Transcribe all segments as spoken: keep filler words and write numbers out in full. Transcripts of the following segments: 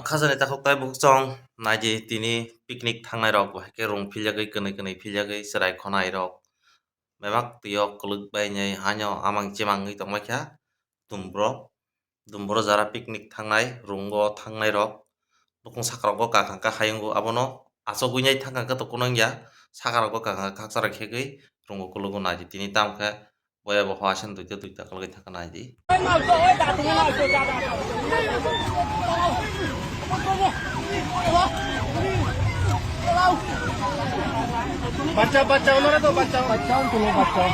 Khajani takhuk tai bukhuk chwng naidi tini picnic thangnai rok, bahai khe rung philjagwi, kwnwi kwnwi philjagwi, chwrai khonai rok, bebak twi o kwlwk bai nai haino amang chemangwi tongbai kha. Dumbro, dumbro jara picnic thangnai, rungo thangnai rok, bukung saka rogo kaka kha hayungo, abono achogwi nai thangkha khe to kunangya, saka rogo kaka kha khakchara khegwi rungo kwlwgo naidi tini tamo khe. Boya bo hoa sen duita duita kalgwi thangkha naidi. Bacha, bacha, onora to bacha. Bacha, onora to bacha.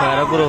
Bara guru.